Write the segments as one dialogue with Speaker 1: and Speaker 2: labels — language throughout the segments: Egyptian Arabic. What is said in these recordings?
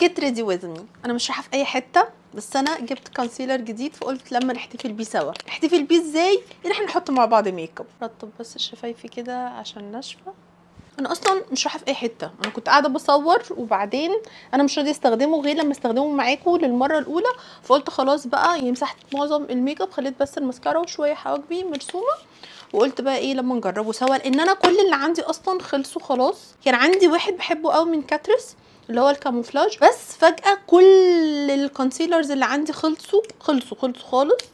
Speaker 1: Get ready with me. انا مش رايحة في اي حتة، بس انا جبت concealer جديد فقلت لما نحتفل بيه سوا. نحتفل بيه ازاي؟ ان احنا نحط مع بعض ميك اب. رطب بس شفايفي كده عشان ناشفة. انا اصلا مش رايحة في اي حتة، انا كنت قاعدة بصور وبعدين انا مش راضية استخدمه غير لما استخدمه معاكم للمرة الاولى، فقلت خلاص بقى يعني مسحت معظم الميك اب، خليت بس المسكره وشوية حواجبي مرسومه، وقلت بقى ايه لما نجربه سوا، لان انا كل اللي عندي اصلا خلصوا خلاص. كان عندي واحد بحبه قوي من Catrice اللي هو ال camouflage، بس فجأة كل ال concealers اللي عندي خلصوا خلصوا خلصوا خالص،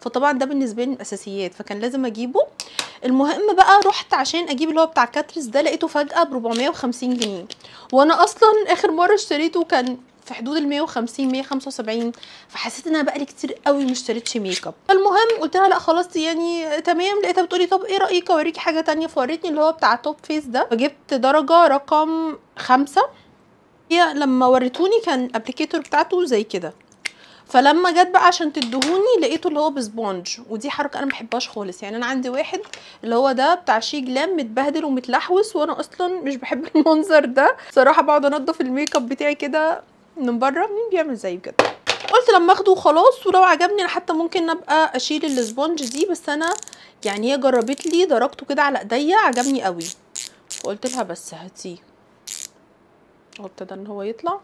Speaker 1: فطبعا ده بالنسبة لي من الاساسيات فكان لازم اجيبه. المهم بقى رحت عشان اجيب اللي هو بتاع Catrice ده، لقيته فجأة ب 450 جنيه، وانا اصلا اخر مرة اشتريته كان في حدود ال 150 175، فحسيت ان انا بقالي كتير قوي ما اشتريتش ميك اب. المهم قلت لها لا خلاص يعني تمام. لقيتها بتقولي طب ايه رايك اوريكي حاجة تانية، فوريتني اللي هو بتاع Top Face ده، فجبت درجه رقم 5. هي لما وريتوني كان ال applicator بتاعته زي كده، فلما جت بقى عشان تدهوني لقيته اللي هو ب sponge، ودي حركة انا ما بحبهاش خالص. يعني انا عندي واحد اللي هو ده بتاع Sheglam متبهدل ومتلحوس، وانا اصلا مش بحب المنظر ده صراحة، بقعد انضف الميك اب بتاعي كده من بره، مين بيعمل زي بجد؟ قلت لما اخده وخلاص، ولو عجبني انا حتى ممكن ابقى اشيل ال sponge دي، بس انا يعني هي جربت لي درجته كده على ايديا عجبني قوي، فقلت لها بس هاتيه. هو ابتدى ان هو يطلع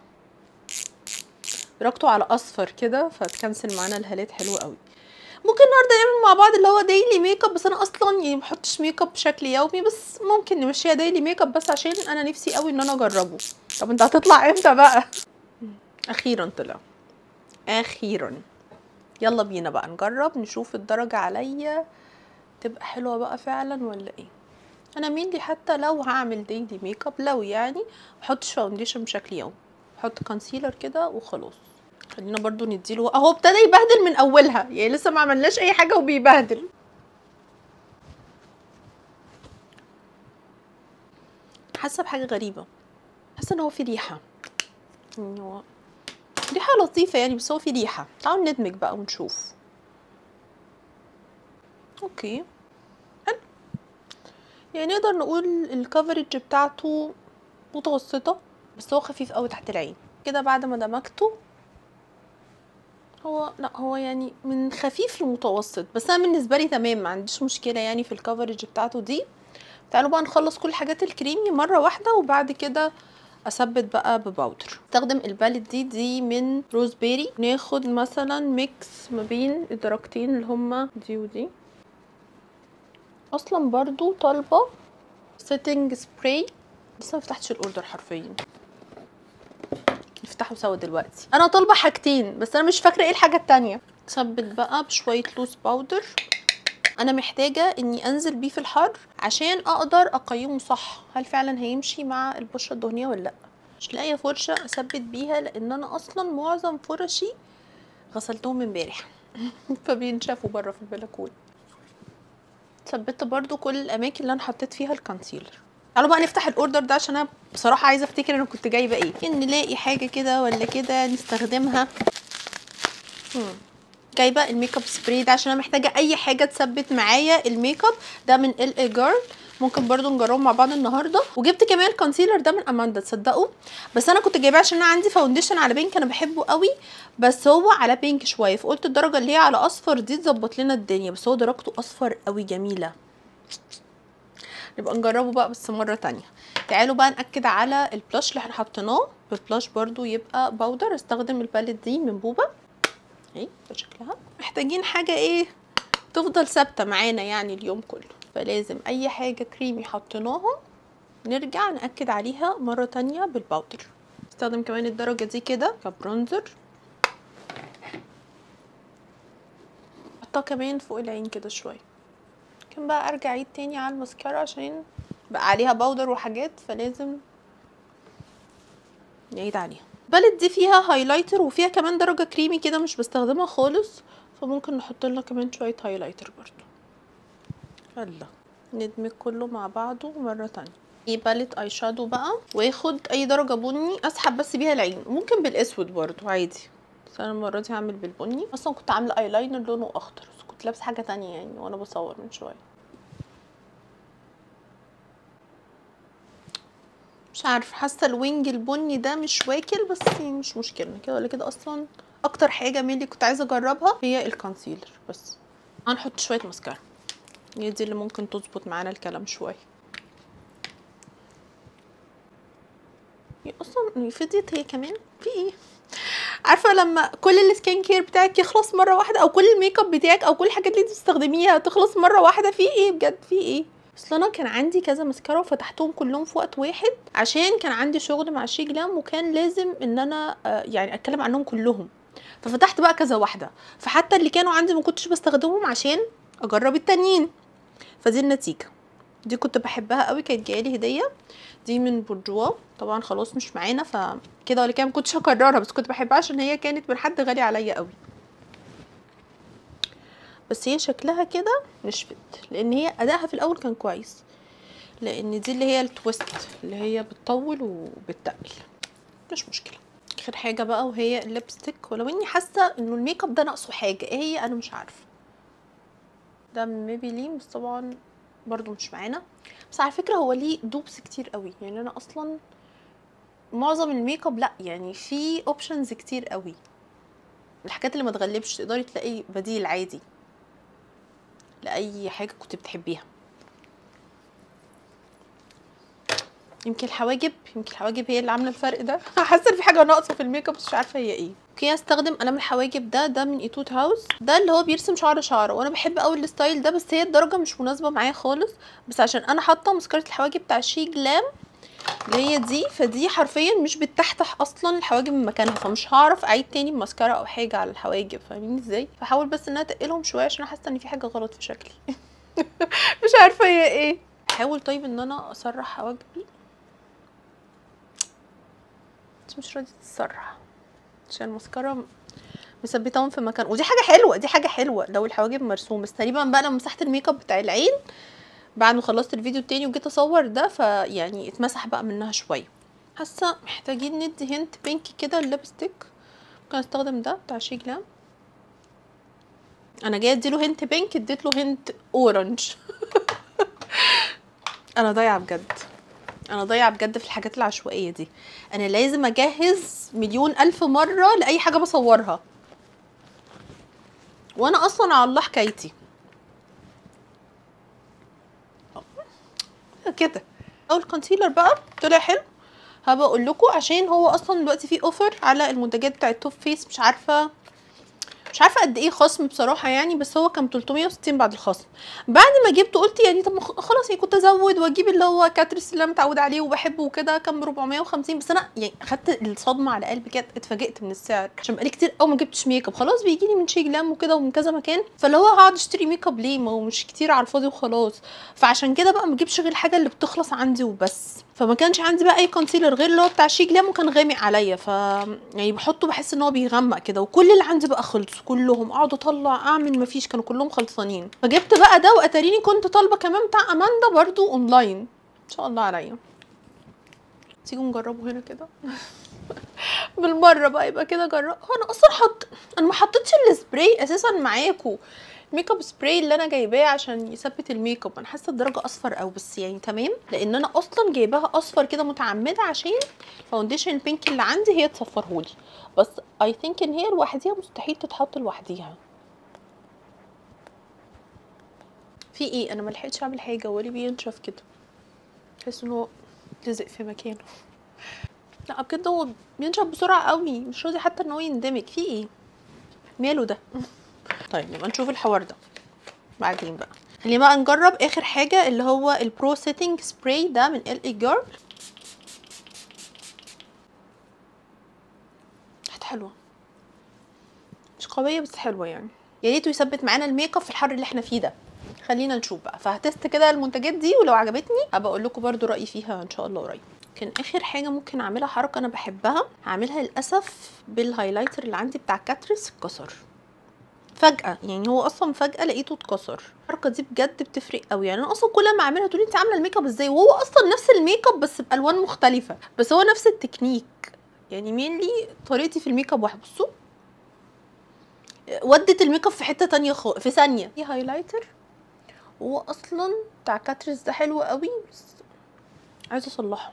Speaker 1: درجته على اصفر كده، فتكنسل معانا الهالات حلوة قوي. ممكن النهارده نعمل مع بعض اللي هو daily makeup، بس انا اصلا يعني ما بحطش ميك اب بشكل يومي، بس ممكن نمشيها daily makeup بس عشان انا نفسي قوي ان انا اجربه. طب انت هتطلع امتى بقى؟ اخيرا طلع، اخيرا. يلا بينا بقى نجرب نشوف الدرجة عليا تبقى حلوة بقى فعلا ولا ايه. انا mainly حتى لو هعمل daily makeup لو يعني بحطش foundation بشكل يومي، بحط concealer كده وخلاص. خلينا برضو نديله اهو، ابتدى يبهدل من اولها، يعني لسه ما عملناش اي حاجة وبيبهدل. حاسه بحاجة غريبة، حاسه ان هو في ريحه، يعني هو ريحه لطيفة يعني، بس هو في ريحه. تعالوا ندمج بقى ونشوف. okay حلو، يعني نقدر نقول ال coverage بتاعته متوسطه، بس هو خفيف قوي تحت العين كده. بعد ما دمجته هو لا هو يعني من خفيف لمتوسط، بس انا بالنسبة لي تمام، ما عنديش مشكلة يعني في ال coverage بتاعته دي. تعالوا بقى نخلص كل حاجات الكريمي مرة واحدة، وبعد كده اثبت بقى ب powder. استخدم ال palette دي من Roseberry، ناخد مثلا mix ما بين الدرجتين اللي هما دي ودي. اصلا برضو طالبه setting spray، لسه ما فتحتش ال order حرفيا، نفتحه سوا دلوقتي. انا طالبه حاجتين بس انا مش فاكره ايه الحاجة التانية. ثبت بقى بشوية loose powder. انا محتاجه اني انزل بيه في الحر عشان اقدر اقيمه صح، هل فعلا هيمشي مع البشرة الدهنية ولا لا. مش لاقيه فرشه اثبت بيها لان انا اصلا معظم فرشي غسلتهم امبارح فبينشفوا بره في البلكونه. ثبت برضو كل الاماكن اللي انا حطيت فيها ال concealer. تعالوا بقى نفتح ال order ده عشان انا بصراحة عايزه افتكر انا كنت جايبه ايه، يمكن نلاقي حاجة كده ولا كده نستخدمها. جايبه ال makeup spray ده عشان انا محتاجه اي حاجة تثبت معايا الميك اب ده، من L.A. Girl، ممكن برضو نجربه مع بعض النهارده. وجبت كمان ال concealer ده من اماندا، تصدقوا بس انا كنت جايباه عشان انا عندي foundation على pink انا بحبه قوي، بس هو على pink شوية، فقلت الدرجة اللي هي على اصفر دي تظبط لنا الدنيا، بس هو درجته اصفر قوي جميلة، نبقى نجربه بقى بس مرة تانية. تعالوا بقى ناكد على ال blush اللي احنا حطيناه بال blush برضو يبقى powder. استخدم ال palette دي من بوبا اهي، ده شكلها. محتاجين حاجة ايه تفضل ثابتة معانا يعني اليوم كله، فلازم اي حاجة كريمي حطيناها نرجع ناكد عليها مرة تانية بال powder. استخدم كمان الدرجة دي كده ك bronzer، احطها كمان فوق العين كده شوية. ممكن بقى ارجع اعيد تاني على المسكره عشان بقى عليها powder وحاجات، فلازم نعيد عليها. ال palette دي فيها highlighter وفيها كمان درجه كريمي كده مش بستخدمها خالص، فممكن نحط لها كمان شوية highlighter برضو. يلا ندمج كله مع بعضه مرة تانية. ايه palette eye shadow بقى، واخد اي درجه بني اسحب بس بيها العين، ممكن بالاسود برضو عادي، بس انا المرة دي هعمل بالبني. اصلا كنت عامله ايلاينر لونه اخضر، بس كنت لابسه حاجة تانية يعني وانا بصور من شوية. مش عارفه، حاسه ال wing البني ده مش واكل، بس مش مشكلة كده ولا كده. اصلا اكتر حاجة mainly كنت عايزه اجربها هي ال concealer. بس هنحط شوية ماسكارا، هي دي اللي ممكن تظبط معانا الكلام شوية. هي اصلا فضيت هي كمان في ايه؟ عارفه لما كل ال skin care بتاعك يخلص مرة واحدة، او كل الميك اب بتاعك، او كل الحاجات اللي انت بتستخدميها تخلص مرة واحدة، في ايه بجد؟ في ايه؟ اصل انا كان عندي كذا ماسكارا وفتحتهم كلهم في وقت واحد عشان كان عندي شغل مع SHEGLAM، وكان لازم ان انا يعني اتكلم عنهم كلهم، ففتحت بقى كذا واحدة، فحتى اللي كانوا عندي ما كنتش بستخدمهم عشان اجرب التانيين. فدي النتيجة. دي كنت بحبها قوي، كانت جاية لي هديه، دي من Bourjois، طبعا خلاص مش معانا فكده ولا كده ما كنتش هكررها، بس كنت بحبها عشان هي كانت من حد غالي عليا قوي. بس هي شكلها كده نشفت، لان هي ادائها في الاول كان كويس، لان دي اللي هي ال twist اللي هي بتطول وبتتقل، مش مشكلة. اخر حاجة بقى وهي ال lipstick، ولو اني حاسه انه الميك اب ده ناقصه حاجة، ايه هي انا مش عارفه. ده من Maybelline، بس طبعا برضو مش معانا. بس على فكرة هو ليه dupes كتير قوي، يعني انا اصلا معظم الميك اب لا يعني في options كتير قوي، الحاجات اللي ما تغلبش تقدري تلاقي بديل عادي لاي حاجة كنت بتحبيها. يمكن الحواجب، يمكن الحواجب هي اللي عامله الفرق ده. حاسه ان في حاجة ناقصه في الميك اب بس مش عارفه هي ايه. okay هستخدم قلم الحواجب ده، ده من Etude House، ده اللي هو بيرسم شعر شعره، وانا بحب قوي ال style ده، بس هي الدرجة مش مناسبة معايا خالص، بس عشان انا حاطه مسكره الحواجب بتاع SHEGLAM اللي هي دي، فدي حرفيا مش بتتحتح اصلا الحواجب من مكانها، فمش هعرف اعيد تاني بمسكره او حاجة على الحواجب، فاهمين ازاي؟ فحاول بس ان انا اتقلهم شوية عشان حاسه ان في حاجة غلط في شكلي. مش عارفه هي ايه. احاول طيب ان انا اسرح حواجبي، بس مش راضية تتسرح عشان المسكره مثبتاهم في مكان، ودي حاجة حلوة، دي حاجة حلوة لو الحواجب مرسوم. بس تقريبا بقى لما مسحت الميك اب بتاع العين بعد ما خلصت الفيديو التاني وجيت اصور ده، فيعني اتمسح بقى منها شوية. حاسه محتاجين ندي hint pink كده لل lipstick، ممكن استخدم ده بتاع SHEGLAM. انا جاية اديله hint pink، اديت له hint orange. انا ضايعة بجد، انا ضايعة بجد في الحاجات العشوائية دي. انا لازم اجهز مليون الف مرة لاي حاجة بصورها، وانا اصلا على الله حكايتي كده. اول concealer بقى طلع حلو، هبقى اقول لكم عشان هو اصلا دلوقتي فيه offer على المنتجات بتاعه Topface، مش عارفه قد ايه خصم بصراحة يعني، بس هو كان 360 بعد الخصم. بعد ما جبته قلت يعني طب خلاص يعني كنت ازود واجيب اللي هو Catrice اللي انا متعوده عليه وبحبه وكده، كان ب 450، بس انا يعني خدت الصدمة على قلبي كده، اتفاجئت من السعر عشان بقالي كتير قوي ما جبتش ميك اب، خلاص بيجي لي من SHEGLAM وكده ومن كذا مكان، فاللي هو هقعد اشتري ميك اب ليه؟ ما هو مش كتير على الفاضي وخلاص. فعشان كده بقى ما بجيبش غير الحاجة اللي بتخلص عندي وبس. فما كانش عندي بقى اي concealer غير اللي هو بتاع SHEGLAM، وكان غامق عليا، ف يعني بحطه بحس ان هو بيغمق كده، وكل اللي عندي بقى خلص كلهم، اقعد اطلع اعمل مفيش، كانوا كلهم خلصانين. فجبت بقى ده، واتاريني كنت طالبه كمان بتاع اماندا برضو اونلاين، ان شاء الله عليا. تيجوا نجربه هنا كده بالمرة بقى، يبقى كده جرب. هو انا اصلا انا ما حطيتش السبراي اساسا معاكم، makeup spray اللي انا جايباه عشان يثبت الميك اب. انا حاسه الدرجة اصفر قوي، بس يعني تمام، لان انا اصلا جايباها اصفر كده متعمدة عشان ال foundation ال pink اللي عندي هي تصفرهولي، بس I think ان هي لوحديها مستحيل تتحط لوحديها. في ايه؟ انا ما لحقتش اعمل حاجة، ولي بينشف كده، تحس ان هو لزق في مكانه. لا بجد هو بينشف بسرعة قوي، مش راضي حتى ان هو يندمج. في ايه ماله ده؟ طيب نبقى نشوف الحوار ده بعدين بقى. خلينا بقى نجرب اخر حاجة اللي هو ال Pro Setting Spray ده من L.A. Girl. ريحته حلوة، مش قوية بس حلوة يعني، يا ريته يثبت معانا الميك اب في الحر اللي احنا فيه ده. خلينا نشوف بقى. فه test كده المنتجات دي، ولو عجبتني هبقى اقول لكم برده رايي فيها ان شاء الله قريب. كان اخر حاجة ممكن اعملها حركة انا بحبها، هعملها للاسف بال highlighter اللي عندي بتاع Catrice، اتكسر فجأة، يعني هو اصلا فجأة لقيته اتكسر. الحركة دي بجد بتفرق قوي، يعني انا اصلا كل ما اعملها تقولي انت عاملة الميك اب ازاي، وهو اصلا نفس الميك اب بس بالوان مختلفة، بس هو نفس التكنيك يعني، mainly طريقتي في الميك اب واحد. بصوا ودت الميك اب في حتة تانية في ثانية. في highlighter هو اصلا بتاع Catrice ده حلو قوي، بس عايزة اصلحه.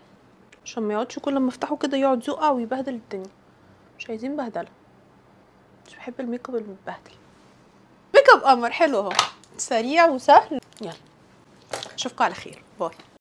Speaker 1: عشان ما يقعدش كل ما افتحه كده يقعد يقع ويبهدل الدنيا. مش عايزين بهدله، مش بحب الميك اب المتبهدل. ميك اب قمر حلو اهو، سريع وسهل. يلا اشوفكم على خير، bye.